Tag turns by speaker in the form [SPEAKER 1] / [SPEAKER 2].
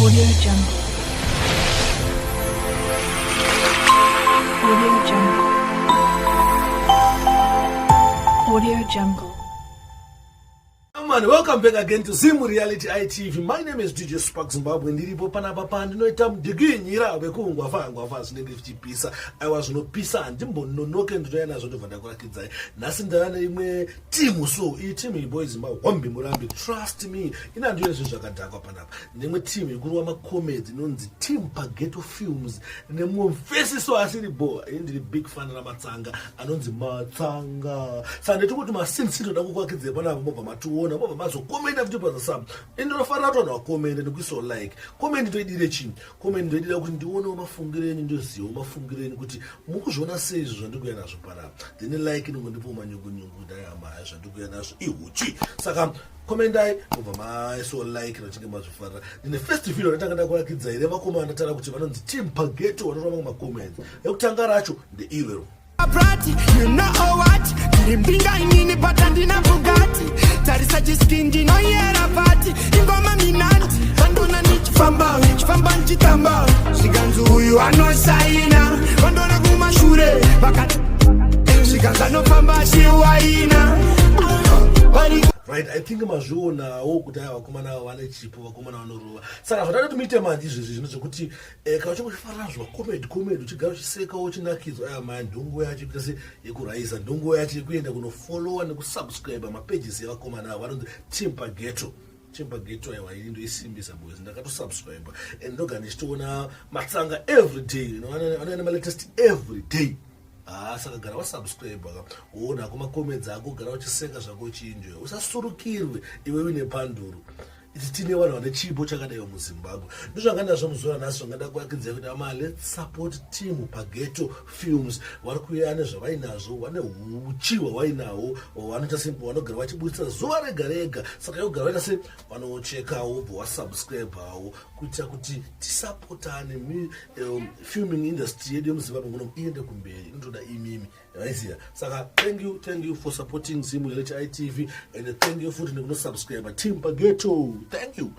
[SPEAKER 1] Audio Jungle. Audio Jungle. Audio Jungle.
[SPEAKER 2] Man, welcome back again to Zim Reality ITV. My name is DJ Spark Zimbabwe. Ndiripo panapa pandinoita mudiginyira vekungwafa ngwafa zvinenge zvichipisa. Aiwa zvinopisa handimbononoke ndinouya nazvo ndobva ndakurakidzai. Nhasi ndava neimwe team so iyi team iyi boys mahombi murambi trust me. Ina ndiyo zvinhu zvakadhakwa panapa. Neimwe team ikurova macomedy inonzi Team Pageto Films nemumwe mfesi so asiri bho. Ini ndiri big fan ramatsanga anonzi matsanga saka ndeti kuti masinsi toda kukwakidzei panapa mobva mationa mobva mazokomenda futi pazasam ini ndinofanira kuti vanhu vakomende nekuisawo like komende ndoidire chii komende ndoidira kuti ndionewo mafungiro enyu ndozivawo mafungiro enyu kuti mukuzviona sei izvo zvandikuya nazvo panapa then like inongondipawo manyungunyungu kuti ayama haya zvandikuya nazvo ihuchi saka komendai mobva maisawo like nachinge mazvifarira ndine first video ndatanga ndakurakidza here vakomana ndatara kuti vanonzi team pageto vanorova mamwe macomments ekutanga racho ndeirero
[SPEAKER 3] Brati, you know what? Ndiri mbinga inini but handina Bugatti. Tarisa chiskin ndinoyera pati. Ingoma minati. Vandona ndichifamba, ndichifamba ndichitamba. Zvikanzi uyu anosaina. Vandona kumashure vakati zvikanzi anofamba achiwaina. Vari
[SPEAKER 2] Right, I think mazvionawo kuti aya vakomana ava vane chipo, vakomana vanorova. Saka zvadada kuti muite manje izvezvi zvinhu zvekuti kana uchinge uchifarira zvacomedy comedy, uchigara uchisekawo, uchinakidzwa, aya maya ndonguva yacho yekuita se yekuraisa, ndonguva yacho yekuenda kunofollowa nekusubscribe mapages evakomana ava vanonzi Team Pageto. Team Pageto, aiwa, ini ndoisimbisa boys, ndakatosubscribe and ndogara ndichitoona matsanga every day, vanoenda malatest every day. Ah, saka gara wasubscribe ka, woona kumacomments ako, gara uchiseka zvako, uchienjoya, usasurukirwe iwe uine panduru. Iti tine vanhu vane chipo chakadaiwo muZimbabwe. Ndozvanga ndazvo muzuva ranhasi, zvangada kuakidzai kuti ama let's support Team Pageto Films. Vari kuuya nezvavainazvo, vane uchi hwavainahwo vanoita se vanogara vachiburitsa zuva rega rega. Saka yogara vaita se vanochekawo, bva wasubscribewo kuitira kuti tisapotane, filming industry yedu yemuZimbabwe muno iende kumberi. Inotoda imimi vaiziva. Saka thank you, thank you for supporting Zim Reality ITV and thank you futi nekunosubscribe Team Pageto. Thank you.